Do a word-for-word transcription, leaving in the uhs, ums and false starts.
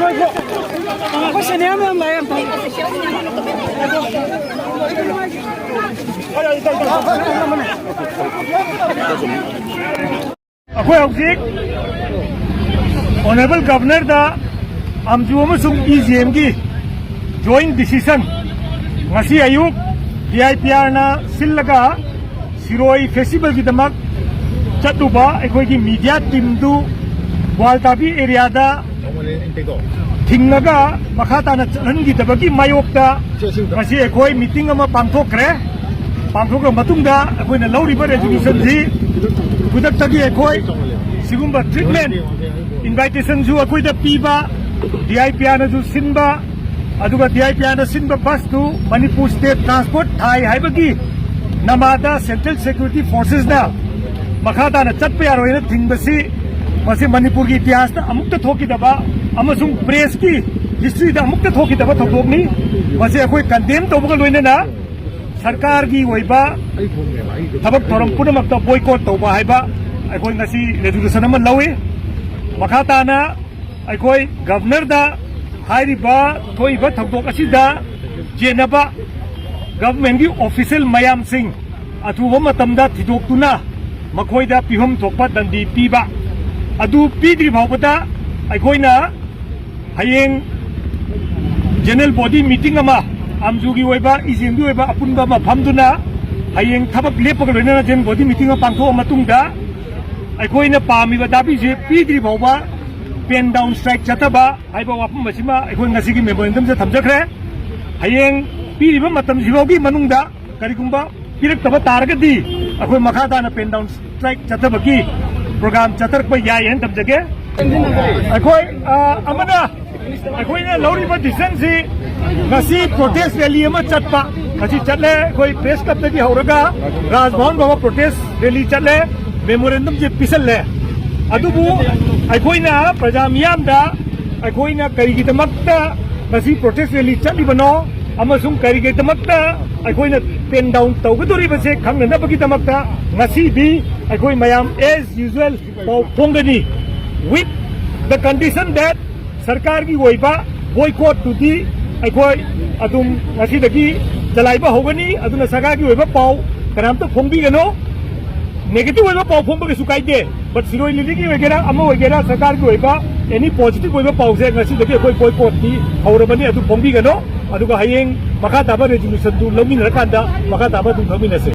ꯑꯩꯈꯣꯏ ꯁꯦꯅꯤꯌꯔ ꯃꯌꯥꯝ ꯂꯥꯛꯑꯦ, ꯑꯝꯇ꯫ ꯑꯩꯈꯣꯏ ꯍꯧꯖꯤꯛ ꯑꯣꯅꯔꯦꯕꯜ ꯒꯚꯔꯅꯔꯗ ꯑꯝꯖꯨ ꯑꯃꯁꯨꯡ ꯏ ꯖꯤ ꯑꯦꯝꯒꯤ ꯖꯣꯏꯟ ꯗꯤꯁꯤꯖꯟ ꯉꯁꯤ ꯑꯌꯨꯛ ꯗꯤ ꯑꯥꯏ ꯄꯤ ꯑꯥꯔꯅ ꯁꯤꯜꯂꯒ ꯁꯤꯔꯣꯏ ꯐꯦꯁꯇꯤꯚꯦꯜꯒꯤꯗꯃꯛ ꯆꯠꯂꯨꯕ ꯑꯩꯈꯣꯏꯒꯤ ꯃꯤꯗꯤꯌꯥ ꯇꯤꯝꯗꯨ ꯒ꯭ꯋꯥꯜꯇꯥꯕꯤ ꯑꯦꯔꯤꯌꯥꯗ ꯊꯤꯡꯉꯒ ꯃꯈꯥ ꯇꯥꯅ ꯆꯠꯍꯟꯈꯤꯗꯕꯒꯤ ꯃꯥꯌꯣꯛꯇ ꯉꯁꯤ ꯑꯩꯈꯣꯏ ꯃꯤꯇꯤꯡ ꯑꯃ ꯄꯥꯡꯊꯣꯛꯈ꯭ꯔꯦ꯫ ꯄꯥꯡꯊꯣꯛꯈ꯭ꯔ ꯃꯇꯨꯡꯗ ꯑꯩꯈꯣꯏꯅ ꯂꯧꯔꯤꯕ ꯔꯦꯖꯣꯂꯨꯁꯟꯁꯤ ꯈꯨꯗꯛꯇꯒꯤ ꯑꯩꯈꯣꯏ ꯁꯤꯒꯨꯝꯕ ꯇ꯭ꯔꯤꯠꯃꯦꯟ ꯏꯟꯚꯥꯏꯇꯦꯁꯟꯁꯨ ꯑꯩꯈꯣꯏꯗ ꯄꯤꯕ, ꯗꯤ ꯑꯥꯏ ꯄꯤ ꯑꯥꯔꯅꯁꯨ ꯁꯤꯟꯕ, ꯑꯗꯨꯒ ꯗꯤ ꯑꯥꯏ ꯄꯤ ꯑꯥꯔꯅ ꯁꯤꯟꯕ ꯕꯁꯇꯨ ꯃꯅꯤꯄꯨꯔ ꯁ꯭ꯇꯦꯠ ꯇ꯭ꯔꯥꯟꯁꯄꯣꯔꯠ ꯊꯥꯏ ꯍꯥꯏꯕꯒꯤ ꯅꯃꯥꯗ ꯁꯦꯟꯇ꯭ꯔꯦꯜ ꯁꯦꯀ꯭ꯌꯨꯔꯤꯇꯤ ꯐꯣꯔꯁꯦꯁꯅ ꯃꯈꯥ ꯇꯥꯅ ꯆꯠꯄ ꯌꯥꯔꯣꯏꯅ ꯊꯤꯡꯕꯁꯤ, ꯃꯁꯤ ꯃꯅꯤꯄꯨꯔꯒꯤ ꯏꯇꯤꯍꯥꯁꯇ ꯑꯃꯨꯛꯇ ꯊꯣꯛꯈꯤꯗꯕ ꯑꯃꯁꯨꯡ ꯄ꯭ꯔꯦꯁꯀꯤ ꯍꯤꯁꯇ꯭ꯔꯤꯗ ꯑꯃꯨꯛꯇ ꯊꯣꯛꯈꯤꯗꯕ ꯊꯧꯗꯣꯛꯅꯤ꯫ ꯃꯁꯤ ꯑꯩꯈꯣꯏ ꯀꯟꯗꯦꯝ ꯇꯧꯕꯒ ꯂꯣꯏꯅꯅ ꯁꯔꯀꯥꯔꯒꯤ ꯑꯣꯏꯕ ꯊꯕꯛ ꯊꯧꯔꯝ ꯄꯨꯝꯅꯃꯛꯇ ꯕꯣꯏꯀꯣꯠ ꯇꯧꯕ ꯍꯥꯏꯕ ꯑꯩꯈꯣꯏ ꯉꯁꯤ ꯔꯦꯖꯣꯂꯨꯁꯟ ꯑꯃ ꯂꯧꯏ꯫ ꯃꯈꯥ ꯇꯥꯅ ꯑꯩꯈꯣꯏ ꯒꯚꯔꯅꯔꯗ ꯍꯥꯏꯔꯤꯕ ꯊꯣꯛꯏꯕ ꯊꯧꯗꯣꯛ ꯑꯁꯤꯗ ꯆꯦꯟꯅꯕ ꯒꯚꯔꯟꯃꯦꯟꯠꯀꯤ ꯑꯣꯐꯤꯁꯤꯌꯦꯜ ꯃꯌꯥꯝꯁꯤꯡ ꯑꯊꯨꯕ ꯃꯇꯝꯗ ꯊꯤꯗꯣꯛꯇꯨꯅ ꯃꯈꯣꯏꯗ ꯄꯤꯐꯝ ꯊꯣꯛꯄ ꯗꯟꯗꯤ ꯄꯤꯕ ꯑꯗꯨ ꯄꯤꯗ꯭ꯔꯤ ꯐꯥꯎꯕꯗ ꯑꯩꯈꯣꯏꯅ ꯍꯌꯦꯡ ꯖꯦꯅꯔꯦꯜ ꯕꯣꯗꯤ ꯃꯤꯇꯤꯡ ꯑꯃ, ꯑꯝꯖꯨꯒꯤ ꯑꯣꯏꯕ, ꯏꯖꯦꯟꯒꯤ ꯑꯣꯏꯕ ꯑꯄꯨꯟꯕ ꯑꯃ ꯐꯝꯗꯨꯅ ꯍꯌꯦꯡ ꯊꯕꯛ ꯂꯦꯞꯄꯒ ꯂꯣꯏꯅꯅ ꯖꯦꯅꯔꯦꯜ ꯕꯣꯗꯤ ꯃꯤꯇꯤꯡ ꯑꯃ ꯄꯥꯡꯊꯣꯛꯑ ꯃꯇꯨꯡꯗ ꯑꯩꯈꯣꯏꯅ ꯄꯥꯝꯃꯤꯕ ꯗꯥꯕꯤꯁꯦ ꯄꯤꯗ꯭ꯔꯤ ꯐꯥꯎꯕ ꯄꯦꯟ ꯗꯥꯎꯟ ꯁ꯭ꯇ꯭ꯔꯥꯏꯛ ꯆꯠꯊꯕ ꯍꯥꯏꯕ ꯋꯥꯐꯝ ꯑꯁꯤꯃ ꯑꯩꯈꯣꯏ ꯉꯁꯤꯒꯤ ꯃꯦꯃꯣꯔꯦꯟꯗꯝꯗ ꯊꯝꯖꯈ꯭ꯔꯦ꯫ ꯍꯌꯦꯡ ꯄꯤꯔꯤꯕ ꯃꯇꯝꯁꯤꯐꯥꯎꯒꯤ ꯃꯅꯨꯡꯗ ꯀꯔꯤꯒꯨꯝꯕ ꯄꯤꯔꯛꯇꯕ ꯇꯥꯔꯒꯗꯤ ꯑꯩꯈꯣꯏ ꯃꯈꯥ ꯇꯥꯅ ꯄꯦꯟ ꯗꯥꯎꯟ ꯁ꯭ꯇ꯭ꯔꯥꯏꯛ ꯆꯠꯊꯕꯒꯤ ꯄ꯭ꯔꯣꯒ꯭ꯔꯥꯝ ꯆꯠꯊꯔꯛꯄ ꯌꯥꯏ ꯍꯥꯏꯅ ꯊꯝꯖꯒꯦ꯫ ꯑꯩꯈꯣꯏ, ꯑ, ꯑꯃꯅ ꯑꯩꯈꯣꯏꯅ ꯂꯧꯔꯤꯕ ꯗꯤꯁꯤꯖꯟꯁꯤ ꯉꯁꯤ ꯄ꯭ꯔꯣꯇꯦꯁ ꯔꯦꯂꯤ ꯑꯃ ꯆꯠꯄ, ꯉꯁꯤ ꯆꯠꯂꯦ꯫ ꯑꯩꯈꯣꯏ ꯄ꯭ꯔꯦꯁ ꯀ꯭ꯂꯕꯇꯒꯤ ꯍꯧꯔꯒ ꯔꯥꯖꯚꯋꯟ ꯐꯥꯎꯕ ꯄ꯭ꯔꯣꯇꯦꯁ ꯔꯦꯂꯤ ꯆꯠꯂꯦ, ꯃꯦꯃꯣꯔꯦꯟꯗꯝꯁꯦ ꯄꯤꯁꯜꯂꯦ꯫ ꯑꯗꯨꯕꯨ ꯑꯩꯈꯣꯏꯅ ꯄ꯭ꯔꯖꯥ ꯃꯤꯌꯥꯝꯗ ꯑꯩꯈꯣꯏꯅ ꯀꯔꯤꯒꯤꯗꯃꯛꯇ ꯉꯁꯤ ꯄ꯭ꯔꯣꯇꯦꯁ ꯔꯦꯂꯤ ꯆꯠꯂꯤꯕꯅꯣ, ꯑꯃꯁꯨꯡ ꯀꯔꯤꯒꯤꯗꯃꯛꯇ ꯑꯩꯈꯣꯏꯅ pen down ꯇꯧꯒꯗꯧꯔꯤꯕꯁꯦ ꯈꯪꯅꯅꯕꯒꯤꯗꯃꯛꯇ ꯉꯁꯤꯗꯤ ꯑꯩꯈꯣꯏ ꯃꯌꯥꯝ as usual ꯄꯥꯎ ꯐꯣꯡꯒꯅꯤ꯫ With the condition that ꯁꯔꯀꯥꯔꯒꯤ ꯑꯣꯏꯕ boycott ꯇꯨꯗꯤ ꯑꯩꯈꯣꯏ ꯑꯗꯨꯝ ꯉꯁꯤꯗꯒꯤ ꯆꯂꯥꯏꯕ ꯍꯧꯒꯅꯤ꯫ ꯑꯗꯨꯅ ꯁꯔꯀꯥꯔꯒꯤ ꯑꯣꯏꯕ ꯄꯥꯎ ꯀꯅꯥꯝꯇ ꯐꯣꯡꯕꯤꯒꯅꯣ꯫ Negative ꯑꯣꯏꯕ ꯄꯥꯎ ꯐꯣꯡꯕ ꯀꯩꯁꯨ ꯀꯥꯏꯗꯦ, but ꯁꯤꯔꯣꯏ ꯂꯤꯂꯤꯒꯤ ꯑꯣꯏꯒꯦꯔꯥ ꯑꯃ ꯑꯣꯏꯒꯦꯔꯥ ꯁꯔꯀꯥꯔꯒꯤ ꯑꯣꯏꯕ any positive ꯑꯣꯏꯕ ꯄꯥꯎꯁꯦ ꯉꯁꯤꯗꯒꯤ ꯑꯩꯈꯣꯏ boycott ꯇꯤ ꯍꯧꯔꯕꯅꯤ, ꯑꯗꯨ ꯐꯣꯡꯕꯤꯒꯅꯣ꯫ ꯑꯗꯨꯒ ꯍꯌꯦꯡ ꯃꯈꯥ ꯇꯥꯕ resolution ꯗꯨ ꯂꯧꯃꯤꯟꯅꯔꯀꯥꯟꯗ ꯃꯈꯥ ꯇꯥꯕ ꯑꯗꯨꯝ ꯈꯪꯃꯤꯟꯅꯁꯦ꯫